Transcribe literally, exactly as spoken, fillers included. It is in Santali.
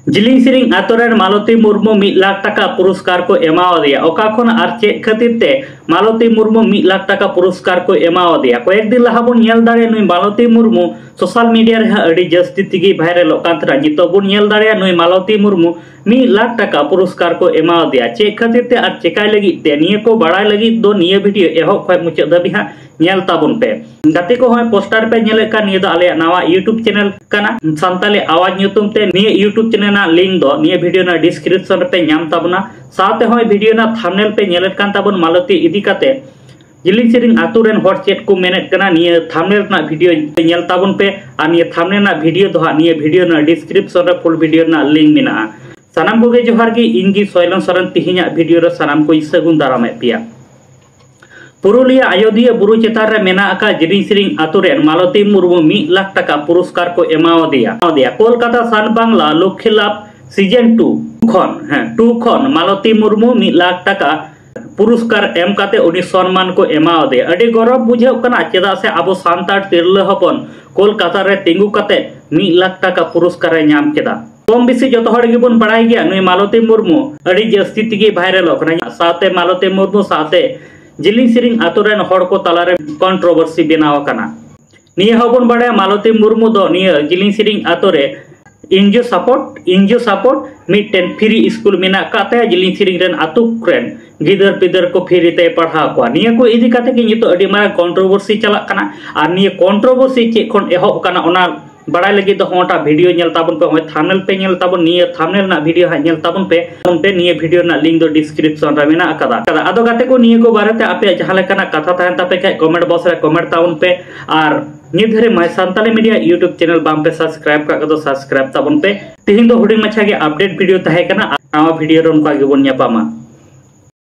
ᱡᱤᱞᱤᱧ ᱥᱤᱨᱤᱧ ᱟᱛᱳ ᱨᱮᱱ ᱢᱟᱞᱚᱛᱤ ᱢᱩᱨᱢᱩ ᱢᱤᱫ ᱞᱟᱠᱷ ᱴᱟᱠᱟ ᱯᱩᱨᱚᱥᱠᱟᱨ ᱠᱚ ᱮᱢᱟᱣᱟᱫᱮᱭᱟ᱾ ᱚᱠᱟ ᱠᱷᱚᱱ ᱟᱨ ᱪᱮᱫ ᱠᱷᱟᱹᱛᱤᱨ ᱛᱮ ᱢᱟᱞᱚᱛᱤ ᱢᱩᱨᱢᱩ ᱢᱤᱫ ᱞᱟᱠᱷ ᱴᱟᱠᱟ ᱯᱩᱨᱚᱥᱠᱟᱨ ᱠᱚ ᱮᱢᱟᱣᱟᱫᱮᱭᱟ? ᱠᱚᱭᱮᱠ ᱫᱤᱱ ᱞᱟᱦᱟ ᱵᱚᱱ ᱧᱮᱞ ᱫᱟᱲᱮᱭᱟᱜᱼᱟ, ᱱᱩᱭ ᱢᱟᱞᱚᱛᱤ ᱢᱩᱨᱢᱩ ᱥᱳᱥᱟᱞ ᱢᱤᱰᱤᱭᱟ ᱨᱮ ᱦᱟᱸᱜ ᱟᱹᱰᱤ ᱡᱟᱹᱥᱛᱤ ᱛᱮᱜᱮ ᱵᱷᱟᱭᱨᱟᱞᱚᱜ ᱠᱟᱱ ᱛᱟᱦᱮᱱᱟ᱾ ᱱᱤᱛᱚᱜ ᱵᱚᱱ ᱧᱮᱞ ᱫᱟᱲᱮᱭᱟᱜᱼᱟ, ᱱᱩᱭ ᱢᱟᱞᱚᱛᱤ ᱢᱩᱨᱢᱩ ᱢᱤᱫ ᱞᱟᱠᱷ ᱴᱟᱠᱟ ᱯᱩᱨᱚᱥᱠᱟᱨ ᱠᱚ ᱮᱢᱟᱣᱟᱫᱮᱭᱟ᱾ ᱪᱮᱫ ᱠᱷᱟᱹᱛᱤᱨ ᱛᱮ ᱟᱨ ᱪᱮᱠᱟᱭ ᱞᱟᱹᱜᱤᱫ ᱛᱮ, ᱱᱤᱭᱟᱹ ᱠᱚ ᱵᱟᱲᱟᱭ ᱞᱟᱹᱜᱤᱫ ᱫᱚ ᱱᱤᱭᱟᱹ ᱵᱷᱤᱰᱤᱭᱳ ᱮᱦᱚᱵ ᱠᱷᱚᱱ ᱢᱩᱪᱟᱹᱫ ᱫᱷᱟᱹᱵᱤᱡ ᱦᱟᱸᱜ ᱧᱮᱞ ᱛᱟᱵᱚᱱ ᱯᱮ᱾ ᱜᱟᱛᱮ ᱠᱚ, ᱦᱚᱸᱜᱼᱚᱭ ᱯᱳᱥᱴᱟᱨ ᱯᱮ ᱧᱮᱞᱮᱫ ᱠᱟᱱ, ᱱᱤᱭᱟᱹ ᱫᱚ ᱟᱞᱮᱭᱟᱜ ᱱᱟᱣᱟ YouTube ᱪᱮᱱᱮᱞ ᱠᱟᱱᱟ, ᱥᱟᱱᱛᱟᱞᱤ ᱟᱣᱟᱡᱽ ᱧᱩᱛᱩᱢ ᱛᱮ᱾ ᱱᱤᱭᱟᱹ YouTube ᱪᱮᱱᱮᱞ ᱨᱮᱱᱟᱜ ᱞᱤᱝᱠ ᱫᱚ ᱱᱤᱭᱟᱹ ᱵᱷᱤᱰᱤᱭᱳ ᱨᱮᱱᱟᱜ ᱰᱤᱥᱠᱨᱤᱯᱥᱚᱱ ᱨᱮᱯᱮ ᱧᱟᱢ ᱛᱟᱵᱚᱱᱟ᱾ ᱥᱟᱶᱛᱮ ᱦᱚᱸᱜᱼᱚᱭ ᱵᱷᱤᱰᱤᱭᱳ ᱨᱮᱱᱟᱜ ᱛᱷᱟᱢᱵᱱᱮᱞ ᱯᱮ ᱧᱮᱞᱮᱫ ᱠᱟᱱ ᱛᱟᱵᱚᱱ, ᱢᱟᱞᱚᱛᱤ ᱤᱫᱤ ᱠᱟᱛᱮ ᱡᱤᱞᱤᱧ ᱥᱮᱨᱮᱧ ᱟᱛᱳ ᱨᱮᱱ ᱦᱚᱲ ᱪᱮᱫ ᱠᱚ ᱢᱮᱱᱮᱫ ᱠᱟᱱᱟ, ᱱᱤᱭᱟᱹ ᱛᱷᱟᱢᱵᱱᱮᱞ ᱨᱮᱱᱟᱜ ᱵᱷᱤᱰᱤᱭᱳ ᱧᱮᱞ ᱛᱟᱵᱚᱱ ᱯᱮ᱾ ᱟᱨ ᱱᱤᱭᱟᱹ ᱛᱷᱟᱢᱵᱱᱮᱞ ᱨᱮᱱᱟᱜ ᱵᱷᱤᱰᱤᱭᱳ ᱫᱚ ᱦᱟᱸᱜ ᱱᱤᱭᱟᱹ ᱵᱷᱤᱰᱤᱭᱳ ᱨᱮᱱᱟᱜ ᱰᱤᱥᱠᱨᱤᱯᱥᱚᱱ ᱨᱮ ᱯᱷᱩᱞ ᱵᱷᱤᱰᱤᱭᱳ ᱨᱮᱱᱟᱜ ᱞᱤᱝᱠ ᱢᱮᱱᱟᱜᱼᱟ᱾ ᱥᱟᱱᱟᱢ ᱠᱚᱜᱮ ᱡᱚᱦᱟᱨ ᱜᱮ, ᱤᱧ ᱜᱮ ᱥᱚᱭᱞᱚᱱ ᱥᱚᱨᱮᱱ᱾ ᱛᱤᱦᱤᱧᱟᱜ ᱵᱷᱤᱰᱤᱭᱳ ᱨᱮ ᱥᱟᱱᱟᱢ ᱠᱚᱧ ᱥᱟᱹᱜᱩᱱ ᱫᱟᱨᱟᱢᱮᱫ ᱯᱮᱭᱟ᱾ ᱯᱩᱨᱩᱞᱤᱭᱟᱹ ᱟᱡᱚᱫᱤᱭᱟᱹ ᱵᱩᱨᱩ ᱪᱮᱛᱟᱱ ᱨᱮ ᱢᱮᱱᱟᱜ ᱟᱠᱟᱫ ᱡᱤᱞᱤᱧ ᱥᱮᱨᱮᱧ ᱟᱛᱳ ᱨᱮᱱ ᱢᱟᱞᱚᱛᱤ ᱢᱩᱨᱢᱩ ᱢᱤᱫ ᱞᱟᱠᱷ ᱴᱟᱠᱟ ᱯᱩᱨᱚᱥᱠᱟᱨ ᱠᱚ ᱮᱢᱟᱣᱟᱫᱮᱭᱟ᱾ ᱠᱳᱞᱠᱟᱛᱟ ᱥᱟᱱ ᱵᱟᱝᱞᱟ ᱞᱚᱠᱠᱷᱤ ᱞᱟᱵᱷ ᱥᱤᱡᱚᱱ ᱴᱩ ᱠᱷᱚᱱ, ᱦᱮᱸ, ᱴᱩ ᱠᱷᱚᱱ ᱢᱟᱞᱚᱛᱤ ᱢᱩᱨᱢᱩ ᱢᱤᱫ ᱞᱟᱠᱷ ᱴᱟᱠᱟ ᱯᱩᱨᱚᱥᱠᱟᱨ ᱮᱢ ᱠᱟᱛᱮ ᱩᱱᱤ ᱥᱚᱱᱢᱟᱱ ᱠᱚ ᱮᱢᱟᱣᱟᱫᱮᱭᱟ᱾ ᱟᱹᱰᱤ ᱜᱚᱨᱚᱵᱽ ᱵᱩᱡᱷᱟᱹᱜ ᱠᱟᱱᱟ, ᱪᱮᱫᱟᱜ ᱥᱮ ᱟᱵᱚ ᱥᱟᱱᱛᱟᱲ ᱛᱤᱨᱞᱟᱹ ᱦᱚᱯᱚᱱ ᱠᱳᱞᱠᱟᱛᱟ ᱨᱮ ᱛᱤᱸᱜᱩ ᱠᱟᱛᱮ ᱢᱤᱫ ᱞᱟᱠᱷ ᱴᱟᱠᱟ ᱯᱩᱨᱚᱥᱠᱟᱨ ᱮ ᱧᱟᱢ ᱠᱮᱫᱟ᱾ ᱠᱚᱢ ᱵᱮᱥᱤ ᱡᱚᱛᱚ ᱦᱚᱲ ᱜᱮᱵᱚᱱ ᱵᱟᱲᱟᱭ ᱜᱮᱭᱟ, ᱱᱩᱭ ᱢᱟᱞᱚᱛᱤ ᱢᱩᱨᱢᱩ ᱟᱹᱰᱤ ᱡᱟᱹᱥᱛᱤ ᱛᱮᱜᱮ ᱵᱷᱟᱭᱨᱟᱞᱚᱜ ᱠᱟᱱᱟ᱾ ᱥᱟᱶᱛᱮ ᱢᱟᱞᱚᱛᱤ ᱢᱩᱨᱢᱩ ᱥᱟᱶᱛᱮ ᱡᱤᱞᱤᱧ ᱥᱮᱨᱮᱧ ᱟᱛᱳ ᱨᱮᱱ ᱦᱚᱲ ᱠᱚ ᱛᱟᱞᱟᱨᱮ ᱠᱚᱱᱴᱨᱳᱵᱷᱟᱨᱥᱤ ᱵᱮᱱᱟᱣ ᱟᱠᱟᱱᱟ᱾ ᱱᱤᱭᱟᱹ ᱦᱚᱸᱵᱚᱱ ᱵᱟᱲᱟᱭᱟ, ᱢᱟᱞᱚᱛᱤ ᱢᱩᱨᱢᱩ ᱫᱚ ᱱᱤᱭᱟᱹ ᱡᱤᱞᱤᱧ ᱥᱮᱨᱮᱧ ᱟᱛᱳ ᱨᱮ ᱮᱱᱡᱤᱭᱳ ᱥᱟᱯᱳᱨᱴ, ᱮᱱᱡᱤᱭᱳ ᱥᱟᱯᱳᱨᱴ ᱢᱤᱫᱴᱮᱱ ᱯᱷᱨᱤ ᱥᱠᱩᱞ ᱢᱮᱱᱟᱜ ᱟᱠᱟᱫ ᱛᱟᱭᱟ, ᱡᱤᱞᱤᱧ ᱥᱮᱨᱮᱧ ᱨᱮᱱ ᱟᱛᱳ ᱨᱮᱱ ᱜᱤᱫᱟᱹᱨ ᱯᱤᱫᱟᱹᱨ ᱠᱚ ᱯᱷᱨᱤ ᱛᱮᱭ ᱯᱟᱲᱦᱟᱣ ᱠᱚᱣᱟ᱾ ᱱᱤᱭᱟᱹ ᱠᱚ ᱤᱫᱤ ᱠᱟᱛᱮ ᱜᱮ ᱱᱤᱛᱚᱜ ᱟᱹᱰᱤ ᱢᱟᱨᱟᱝ ᱠᱚᱱᱴᱨᱳᱵᱷᱟᱨᱥᱤ ᱪᱟᱞᱟᱜ ᱠᱟᱱᱟ᱾ ᱟᱨ ᱱᱤᱭᱟᱹ ᱠᱚᱱᱴᱨᱳᱵᱷᱟᱨᱥᱤ ᱪᱮᱫ ᱠᱷᱚᱱ ᱮᱦᱚᱵ ᱠᱟᱱᱟ, ᱚᱱᱟ ᱵᱟᱲᱟᱭ ᱞᱟᱹᱜᱤᱫ ᱫᱚ ᱦᱚᱸᱜᱼᱚᱴᱟᱜ ᱵᱷᱤᱰᱤᱭᱳ ᱧᱮᱞ ᱛᱟᱵᱚᱱ ᱯᱮ, ᱦᱚᱸᱜᱼᱚᱭ ᱛᱷᱟᱢᱵᱱᱮᱞ ᱯᱮ ᱧᱮᱞ ᱛᱟᱵᱚᱱ, ᱱᱤᱭᱟᱹ ᱛᱷᱟᱢᱵᱱᱮᱞ ᱨᱮᱱᱟᱜ ᱵᱷᱤᱰᱤᱭᱳ ᱦᱟᱸᱜ ᱧᱮᱞ ᱛᱟᱵᱚᱱ ᱯᱮ᱾ ᱚᱱᱛᱮ ᱱᱤᱭᱟᱹ ᱵᱷᱤᱰᱤᱭᱳ ᱨᱮᱱᱟᱜ ᱞᱤᱝᱠ ᱫᱚ ᱰᱤᱥᱠᱨᱤᱯᱥᱚᱱ ᱨᱮ ᱢᱮᱱᱟᱜ ᱟᱠᱟᱫᱟ᱾ ᱟᱫᱚ ᱜᱟᱛᱮ ᱠᱚ, ᱱᱤᱭᱟᱹ ᱠᱚ ᱵᱟᱨᱮᱛᱮ ᱟᱯᱮᱭᱟᱜ ᱡᱟᱦᱟᱸ ᱞᱮᱠᱟᱱᱟᱜ ᱠᱟᱛᱷᱟ ᱛᱟᱦᱮᱱ ᱛᱟᱯᱮ ᱠᱷᱟᱡ ᱠᱚᱢᱮᱱᱴ ᱵᱚᱠᱥ ᱨᱮ ᱠᱚᱢᱮᱱᱴ ᱛᱟᱵᱚᱱ ᱯᱮ᱾ ᱟᱨ ᱱᱤᱛ ᱫᱷᱟᱹᱨᱤᱡ My Santali Media YouTube channel ᱵᱟᱝ ᱯᱮ ᱥᱟᱵᱥᱠᱨᱟᱭᱤᱵ ᱠᱟᱜ ᱠᱚᱫᱚ ᱥᱟᱵᱥᱠᱨᱟᱭᱤᱵ ᱛᱟᱵᱚᱱ ᱯᱮ᱾ ᱛᱤᱦᱤᱧ ᱫᱚ ᱦᱩᱰᱤᱧ ᱢᱟᱪᱷᱟ ᱜᱮ ᱟᱯᱰᱮᱴ ᱵᱷᱤᱰᱤᱭᱳ ᱛᱟᱦᱮᱸ ᱠᱟᱱᱟ, ᱟᱨ ᱱᱟᱣᱟ ᱵᱷᱤᱰᱤᱭᱳ ᱨᱮ ᱚᱱᱠᱟ ᱜᱮᱵᱚᱱ ᱧᱟᱯᱟᱢᱟ᱾